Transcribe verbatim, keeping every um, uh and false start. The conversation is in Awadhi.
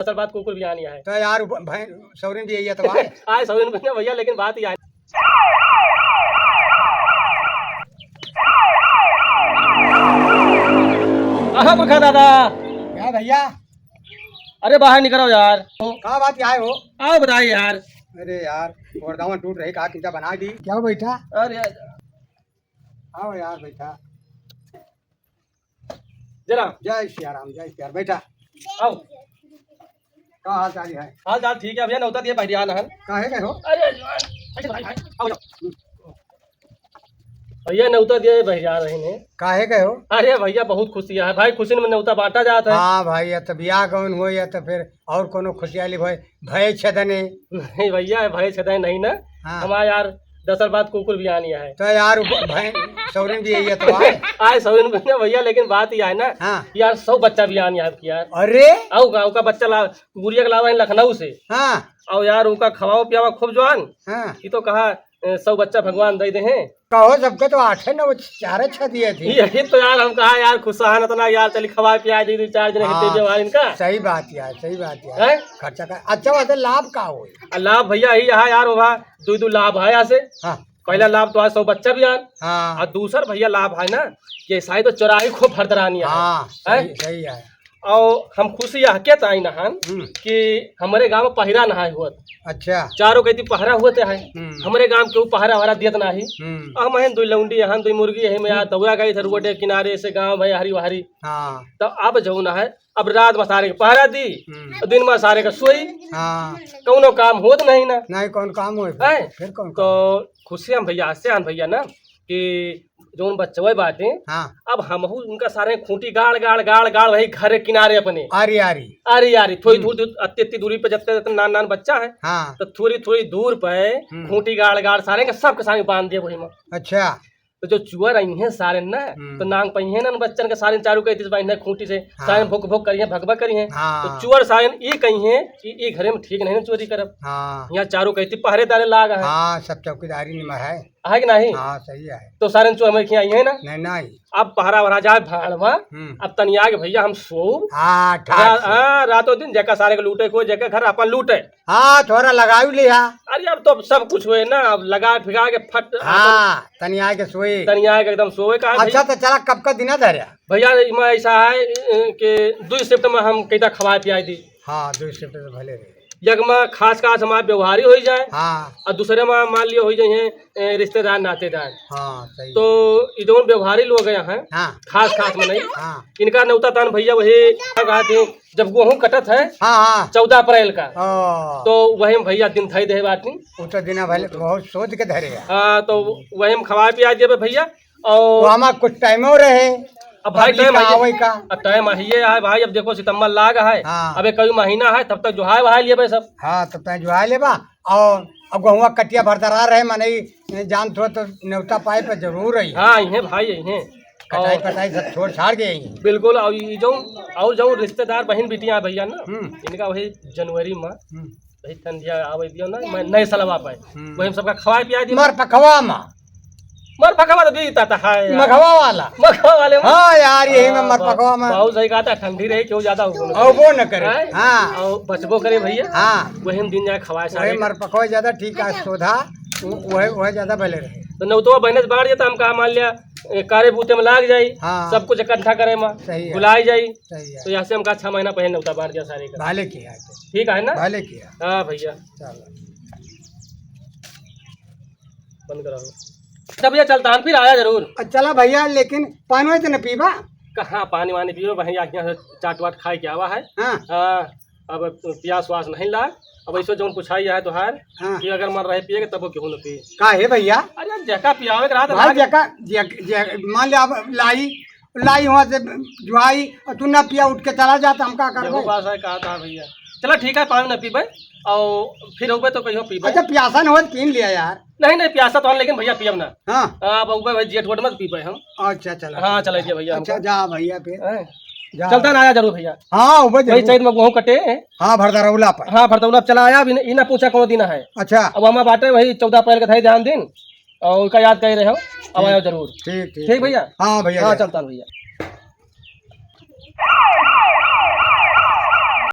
असल बात कुकुर भी आनी है। तो यार, उ भ-, भैं-, सौरिन भी यही है तो भाई। आए सौरिन भी भैया, लेकिन बात ही आए। कहाँ पुरखा दादा? क्या भैया? अरे बाहर निकलो यार। का बात क्या है हो? आओ बताइए यार। अरे यार, गोड़गावा टूट रही, का किंता बना दी। क्या हो बैठा? अरे यार। आओ यार बैठा। जय राम। जय सिया राम, जय सिया राम, बैठा। आओ। का हाल चाल है? हाल चाल ठीक है भैया, नौता दिए बहरियान हन। काहे गए हो? अरे, अरे भाई, भाई, आओ, आओ। भैया नौता दिए बहरियान रहे ने। काहे गए हो? अरे भैया बहुत खुशी है भाई, खुशी में नौता बांटा जात है। हाँ भाई, या तो बियाह गौन हो या तो फिर और कोनो खुशहाली भय, भय छदने। नहीं भैया, भय छदने नहीं ना। हाँ। हमारा यार दरअसल बात कुकुर भी आनी है। तो यार, उ भ-, भय सौरिन भी यही है तो आए। आए सौरिन भी ना भैया, लेकिन बात ही आए ना। हाँ। यार, सौ बच्चा भी आनी है आपकी यार। अरे? आओ का, ओका बच्चा ला, गुड़िया के लावा है लखनऊ से। हाँ। और यार, ओका खवाओ पियावा खूब जवान। हाँ। ये तो कहा, ए, सौ बच्चा भगवान दे दे हैं। कहो, सबके तो आठे नौ, चारे छह दिए थे। यही तो यार, हम कहा यार, खुश है ना तो ना यार, चली खवाए पियाए दी, दो चार जने हाँ, हिते व्यवहार इनका। सही बात यार, सही बात यार। हैं? खर्चा कर, अच्छा, वैसे लाभ का हो? आ, लाभ भैया यही है यार, वो भा, दो दो लाभ है यहाँ से। हाँ। पहला लाभ तो आज सौ बच्चा भी आन। हाँ। और दूसर भैया लाभ है ना, कि शायद तो चौराही खूब भरदरानी है। हाँ, सही, हैं? सही है। और हम खुशी यह के ताई नहान हम्म। कि हमरे गाँव में पहिरा नहाए हुआ। अच्छा। चारों कहती पहरा हुआ ते है। हम्म। हमरे गाँव के ऊ पहरा वहरा दियत नाही। हम्म। और हम हैं दुई लौंडी, यहाँ दुई मुर्गी, यही में यार दौड़ा गई इधर रोडे किनारे से गाँव भाई हरी वहरी। हाँ। तो अब जौन है, अब रात में सारे के पहरा दी, हम्म। और दिन में सारे का सोई। हाँ। कौनो काम होत नहीं ना। नहीं, कौन काम होई फिर? हैं? फिर कौन तो काम? खुशी हम भैया, हंसे हम भैया ना कि जौन बच्चवे बाटे, हाँ। अब हमहू उनका सारे खूंटी गाड़, गाड़, गाड़, गाड़ वही घर के किनारे अपने। आरी, आरी। आरी, आरी, थोड़ी हम्म। दूर, दूर, अत्ती, अत्ती दूरी पे जब तक नान, नान बच्चा है, हाँ। तो थोड़ी, थोड़ी दूर पे हम्म। खूंटी गाड़, गाड़ सारे के सबके सारे बांध दिए वही में। अच्छा। तो जो चुअर आई हैं सारे ना, हम्म। तो नांग पई हैं ना बच्चन के सारे चारू कहती से बांधे खूंटी से, हाँ। सारे भोक, भोक करी हैं, भगभग करी हैं। हाँ। तो चुअर सारे ई कही हैं कि ई घरे में ठीक नहीं ना चोरी करब। हाँ। यहाँ चारू कहती पहरेदारे लाग है। हाँ, सब चौकीदारी निमा है। है कि नहीं? हाँ, सही है। तो सारे चोर हमारे खियाई है ना? नहीं, नहीं। अब पहरा वहरा जाए भाड़ में, हम्म। अब तनिया के भैया हम सोऊ। हाँ, ठाक रा-, से। हाँ, रातों दिन जेका सारे के लूटे को, जेका घर अपन लूटे। हाँ, थोड़ा लगाई लिया। अरे, अब तो सब कुछ हुए ना, अब लगा फिगा के फट हाँ, तनिया के सोए। तनिया के एकदम सोए का है अच्छा, भैया? तो चला, कब का दिना धरया? भैया, इमा ऐसा है, ए, कि दुई शिफ्ट में हम कैता खवाए पियाए दी। हाँ, दुई शिफ्ट तो भले रहे। एक में खास खास हमार व्यवहारी होई जाए, हाँ। और दूसरे में मान लियो होई जाए, ए, रिश्तेदार नातेदार। हाँ, सही। तो ई जौन व्यवहारी लोग हैं, हाँ। खास खास मनई, हाँ। इनका नौता तान भैया वही क्या कहते हैं, जब गेहूं कटत है, हाँ, हाँ। चौदह अप्रैल का, ओ। तो वही में भैया दिन धई दे बाटी। उ तो दिना भले बहुत सोच के धरे है। हाँ, तो वही में खवाए पियाए देबे भैया। और वो हमार कुछ टाइमो रहे। अब भाई, पब्लिक टाइम का है, आवे का। अब टाइम है, ये है भाई, अब देखो सितंबर लाग है, हाँ। अब एक कई महीना है, तब तक जोहाए वहाए लेबे सब। हाँ, तब तक जोहाए लेबा। और अब गहुआ कटिया भरदरार रहे, मनई जान थो तो नेवता पाए पर जरूर आई। हाँ, इहे भाई, इहे। कटाई और पटाई सब छोड़ छाड़ के आई। बिल्कुल, और ई जौन, और जौन रिश्तेदार बहिन बिटिया है भैया ना, हम्म। इनका वही जनवरी में हम्म। वही ठंडिया आवे दियो ना, मैं नए सलवा पाए। हम्म। वही हम सबका खवाए पियाए दियो। मर पकवा मा। मर पकवा तो बीता था, हाय यार। मघवा वाला। मघवा वाले में। हाँ यार, यही में हाँ, मर बहुत, पकवा में। बहुत सही कहा था, ठंडी रहे, क्यों ज्यादा हो बोलो। अउबो न करे। हैं? हाँ। और बचबो करे भैया। हाँ। वही हम दिन जाए खवाए वही सारे। मर पकवा ज्यादा ठीक है, सोधा। वो, वही, वही ज्यादा भले रहे। तो नौतवा बहने से बांट देता, हम कहा मान लिया, ए, कारे बूते में लाग जाई। हाँ। सब कुछ इकट्ठा करे में। सही है। भुलाई जाई। सही है। तो यहाँ से हम कहा छह महीना पहले नौता बांट दिया सारे का। भले किया है तो। ठीक है ना? भले किया। हाँ भैया। चलो। बंद कराओ। अच्छा भैया, चलता हम फिर आया जरूर। अ, चला भैया, लेकिन पानी तो न पीबा? कहाँ पानी वानी पीबो, वहीं आके यहाँ से चाट वाट खाए के आवा है। हाँ। हाँ, अब प्यास वास नहीं लाग। अब ऐसो जौन पुछाई है तोहार हाँ। कि अगर मन रहे पिए के, तब वो केहू न पिए। का है भैया? अरे, जेका पियावे के रात भाई, लाग। जेका, जे, जे, मान ले अब लाई, लाई वहाँ से जुआई और तू ना पिया, उठ के चला जा, तो हम का करबे? बात है, कहा था भैया। चला ठीक है, पानी ना पीबे और फिर होबे तो कहियो पीबे। अच्छा, प्यासा न हो तो पीन लिया यार। नहीं, नहीं, प्यासा तो है, लेकिन भैया पियब ना। हाँ। अब होबे भाई, जेठ वोट मत पीबे हम। अच्छा, चला हाँ, ठीक चला है। दे भैया अच्छा, हमको। जा भैया फिर। हैं? जा। चलता ना आया जरूर भैया। हाँ, होबे वही जरूर। चैत में गेहूं कटे। हाँ, भरदरौला पर। हाँ, भरदौला पर चला आया, अभी न-, ई ना पूछा कौन दिन है। अच्छा। अब हमार बाटे वही चौदह अप्रैल का था ध्यान दिन। और उनका याद कर रहे हो, अब ठीक, आयो जरूर। ठीक, ठीक, ठीक ठीक। भैया? हाँ भैया, हाँ, जय। चलता हूँ भैया।